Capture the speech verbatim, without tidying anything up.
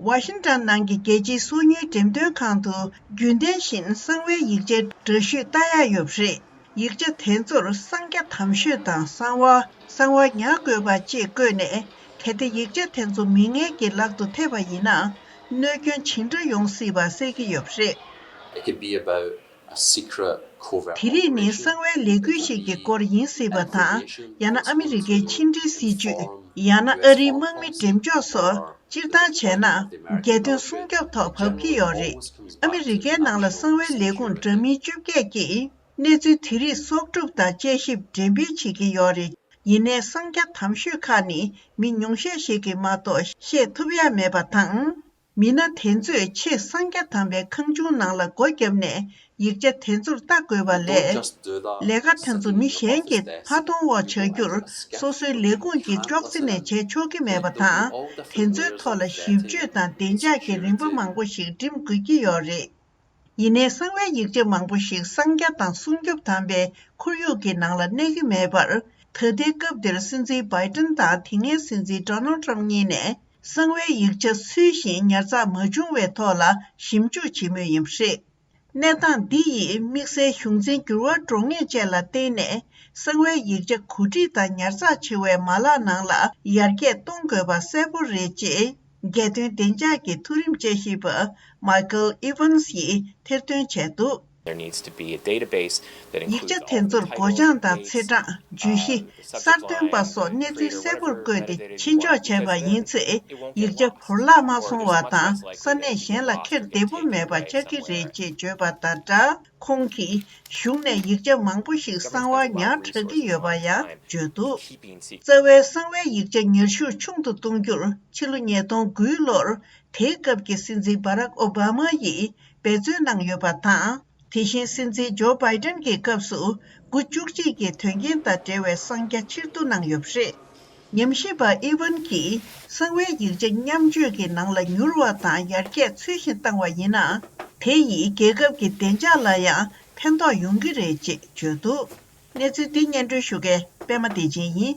ཝ་ཤིང་ཏོན་ནང་གི་རྒྱལ་སྤྱིའི་སོ་ཉུལ་འགྲེམས་སྟོན་ཁང་དུ་རྒྱུན་ལྡན་བཞིན་གསང་བའི་ཡིག་ཆའི་འདྲ་བཤུས་ལྟ་ཡག་ཡོད་པ་རེད། ཡིག་ཆ་དེ་ཚོར་གསང་རྒྱ་དམ་ཤོས་དང་གསང་བ། གསང་བ་ཉར་དགོས་པ་བཅས་བཀོད་ནས། གལ་ཏེ་ཡིག་ཆ་དེ་ཚོ་མི་ངན་གྱི་ལག་ཏུ་ཐེབས་པ་ཡིན་ན། གནོད་སྐྱོན་ཇི་འདྲ་ཡོང་སྲིད་པ་གསལ་གྱི་ཡོད་པ་རེད། It could be about a secret covert operation. དེ་རིགས་ནི་གསང་བའི་ལས་འགུལ་ཞིག་གི་སྐོར་ཡིན་སྲིད་པ་དང་། ཡང་ན་ཨ་མི་རི་ཀའི་ཕྱི་འབྲེལ་སྲིད་ཇུས། ཡང་ན་ཨ་རིའི་དམག་མི་འགྲེམས་འཇོག་སོགས། སྤྱིར་བཏང་བྱས་ན། རྒྱལ་དོན་སྲུང་སྐྱོབ་ཐོག་བབས་ཀྱི་ཡོད་རེད། ཨ་མི་རི་ཀའི་ནང་ལ་གསང་བའི་ལས་ཁུངས་འདྲ་མིན་བཅོ་བརྒྱད་ཀྱིས། གནས་ཚུལ་དེ་རིགས་གསོག་སྒྲུབ་དང་དཔྱད་ཞིབ་འགྲེམས་སྤེལ་བྱེད་ཀྱི་ཡོད་རེད། ཡིན་ནའི་གསང་རྒྱ་དམ་ཤོས་ཁག་ནི་མི་ཉུང་ཤས་ཤིག་གིས་མ་གཏོགས་ཤེས་ཐུབ་ཡ་མེད་པ་དང་། མི་སྣ་དེ་ཚོས་ཆེས་གསང་རྒྱ་དམ་པའི་ཁང་ཆུང་ནང་ལ་སྒོ་བརྒྱབ་ནས་ཡིག་ཆ་དེ་ཚོར་ལྟ་དགོས་པ་ལས། ལས་ཀ་དེ་ཚོ་མི་གཞན་གྱི་ཕ་གདོང་འོག་བྱ་རྒྱུར་སོ་སོའི་ལས་ཁུངས་ཀྱིས་ཅོག་ཙེ་ནས་བྱས་ཆོག་གི་མེད་པ་དང་། དེ་ཚོའི་ཐོག་ལ་ཞིབ་དཔྱོད་དང་བདེ་འཇགས་ཀྱི་རིམ་པ་མང་པོ་ཞིག་འགྲིམ་དགོས་ཀྱི་ཡོད་རེད། ཡིན་ནའི་གསང་བའི་ཡིག་ཆ་མང་པོ་ཞིག་གསང་རྒྱ་དང་སྲུང་སྐྱོབ་དམ་པའི་ཁོར་ཡུག་གི་ནང་ལ་གནས་ཀྱི་མེད་པར། ད་ལྟའི་སྐབས་འདིར་སྲིད་འཛིན་བྷའི་ཏིན་དང་དེ་སྔའི་སྲིད་འཛིན་ཌོ་ནལ་ཊམ་གཉིས་ནས་གསང་བའི་ཡིག་ཆ་ཚུལ་བཞིན་ཉར་ཚགས་མ་བྱུང་བའི་ཐོག་ལ་ཞིབ་འཇུག་བྱེད་མུས་ཡིན་པ་རེད། གནས་སྟངས་འདི་ཡིས་དམིགས་བསལ་གཞུང་འཛིན་འགྱུར་བ་འགྲོ་ངེས་བཅས་ལ་བརྟེན་ནས། གསང་བའི་ཡིག་ཆ་གོ་སྒྲིག་དང་ཉར་ཚགས་བྱེད་པའི་མ་ལག་ནང་ལ་ཡར་རྒྱས་གཏོང་དགོས་པ་གསལ་པོ་རེད་ཅེས། རྒྱལ་དོན་བདེ་འཇགས་ཀྱི་མཐོ་རིམ་དཔྱད་ཞིབ་པ་མའི་ཀལ་ཨི་ཝན་སི་ཡིས་ཐེར་འདོན་བྱས་འདུག There needs to be a database that includes all the trade or other things that define the subject line, the federal government is responsible for. ཡིག་ཆ་དེ་ཚོར་སྒོ་བྱང་དང་ཚེས་གྲངས། བརྗོད་གཞི། གསར་ཐོན་པ་སོགས་གནས་ཚུལ་གསལ་པོར་བཀོད་དེ་ཕྱིན་འཇོག་བྱས་པ་ཡིན་ཚེ། ཡིག་ཆ་བོར་བརླག་མ་སོང་བ་དང་ས་གནས་གཞན་ལ་འཁྱེར་བདེ་པོ་མེད་པ་ཆགས་ཀྱི་རེད་ཅེས་བརྗོད་པ་དང་སྦྲགས། ཁོང་གིས་གཞུང་ནས་ཡིག་ཆ་མང་པོ་ཞིག་གསང་བ་ཉར་དྲག་གི་ཡོད་པ་ཡང་བརྗོད་འདུག་རྩ་བའི་གསང་བའི་ཡིག་ཆ་ཉར་ཤུགས་ཆུང་དུ་གཏོང་རྒྱུར་ཕྱི་ལོ་ཉིས་སྟོང་དགུའི་ལོར་དེའི་སྐབས་ཀྱི་སྲིད་འཛིན་བྷ་རག་ཨོ་བྷ་མ་ཡིས་འབད་བརྩོན་གནང་ཡོད་པ་དང་། དེ་བཞིན་སྲིད་འཛིན་ཇོ་བྷའི་ཏན་གྱི་སྐབས་སུ་དགུ་བཅུ་གཅིག་གི་དོན་རྐྱེན་དང་འབྲེལ་བའི་གསང་རྒྱ་ཕྱིར་བསྡུ་གནང་ཡོད་པ་རེད། ཉམས་ཞིབ་པ་ཨི་ཝན་གྱིས་གསང་བའི་ཡིག་ཆ་མཉམ་སྤྱོད་ཀྱི་ནང་ལ་མྱུར་བ་དང་ཡར་རྒྱས་ཚུལ་བཞིན་བཏང་བ་ཡིན་ན། དེ་ཡིས་རྒྱལ་ཁབ་ཀྱི་བདེ་འཇགས་ལ་ཡང་ཕན་ཐོགས་ཡོང་གི་རེད་ཅེས་བརྗོད་འདུག་གནས་ཚུལ་འདི་སྙན་སྒྲོན་ཞུ་མཁན་པད་མ་བདེ་ཆེན་ཡིན།